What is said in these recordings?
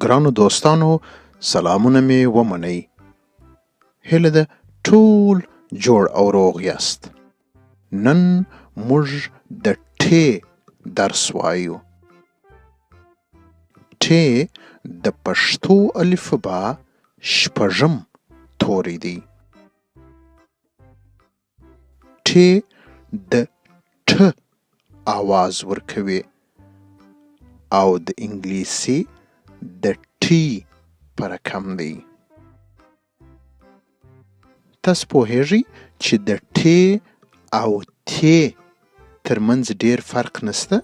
ګرانو دوستانو سلامونه مې ومنئ. هیله ده ټول جوړ او روغ یاست. نن موږ د ټې درس وایو. ټې د پښتو الفبا شپږم توری دی. ټې د ټ آواز ورکوي او د انګلیسي د ټي په رقم دی. تاسو پوهیږئ چې د ټې او تې ترمنځ ډیر فرق نشته؟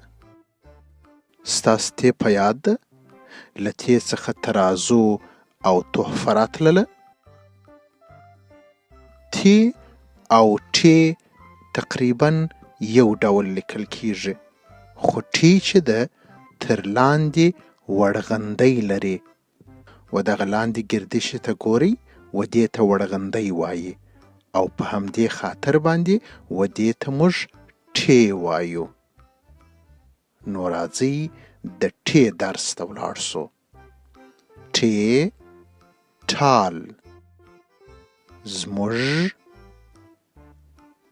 ستاسو تې په یاد ده؟ له تې څخه ترازو او تحفه راتلله؟ تې او ټې تقریبا یو ډول لیکل کیږي، خو ټې چې ده تر لاندې وړغندی لري. و دغه لاندې ګردش ته ګورئ، و دې ته وړغندی وایي او په همدې خاطر باندې و دې ته موږ ټې وایو. نو راځئ د ټې درس ته ولاړ شو. ټې ټال. زموږ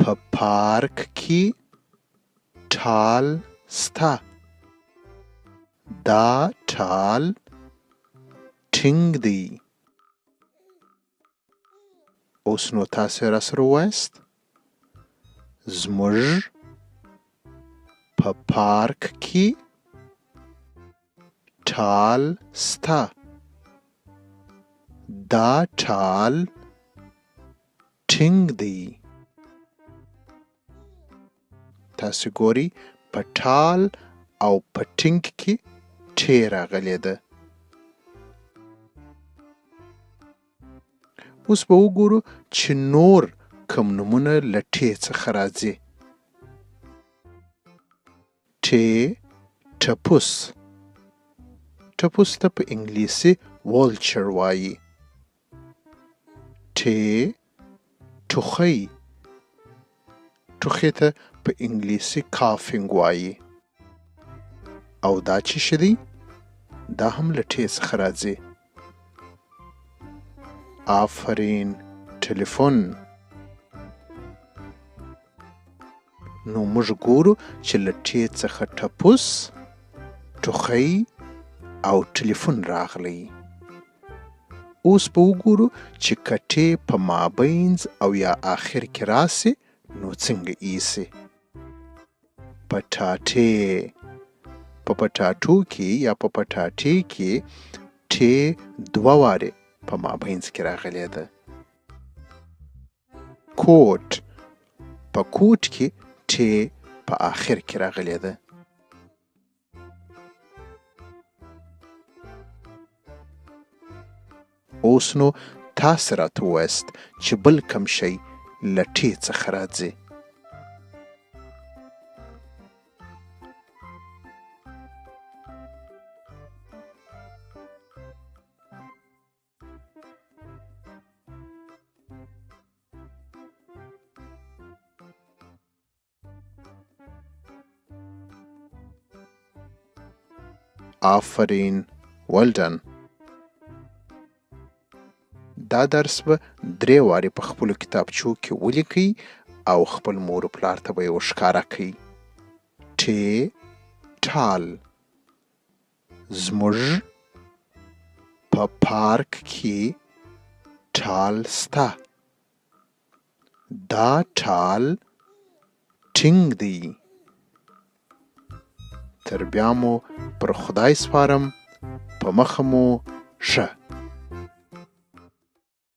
په پارک کې ټال سته. دا ټال ټینګ دی. اوس نو تاسې راسره ووایاست. زموږ په پارک کې ټال سته. دا ټال ټینګ دی. تاسې ګورئ په ټال او په ټینګ کې ټې راغلې ده. اوس به وګورو چې نور کوم نومونه له ټې څخه راځي. ټې ټپوس. ټپوس ته په انګلیسي ولچر وایي. ټې ټوخی. ټوخي ته په انګلیسي کافینګ وایي. او دا چې شی دی؟ دا هم له ټې څخه راځي. آفرین، ټلیفون. نو موږ ګورو چې له ټې څخه ټپوس، ټوخی او ټلیفون راغلی. اوس به وګورو چې که ټې په مابینځ او یا آخر کې راسي نو څنګه ایسي. پټاټې. په پټاټو کې یا په پټاټې کې ټې دوه وارې په مابینځ کې راغلې ده. کوټ. په کوټ کې ټې په آخر کې راغلې ده. اوس نو تاسې راته ووایاست چې بل کوم شی له ټې څخه راځي. آفرین، well done. دا درس به درې وارې په خپلو کتابچو کې ولیکئ او خپل مور و پلار ته به یې ورښکاره کړئ. ټې ټال. زموږ په پارک کې ټال سته. دا ټال ټینګ دی. تر بیا مو پر خدای سپارم، په مخه مو ښه.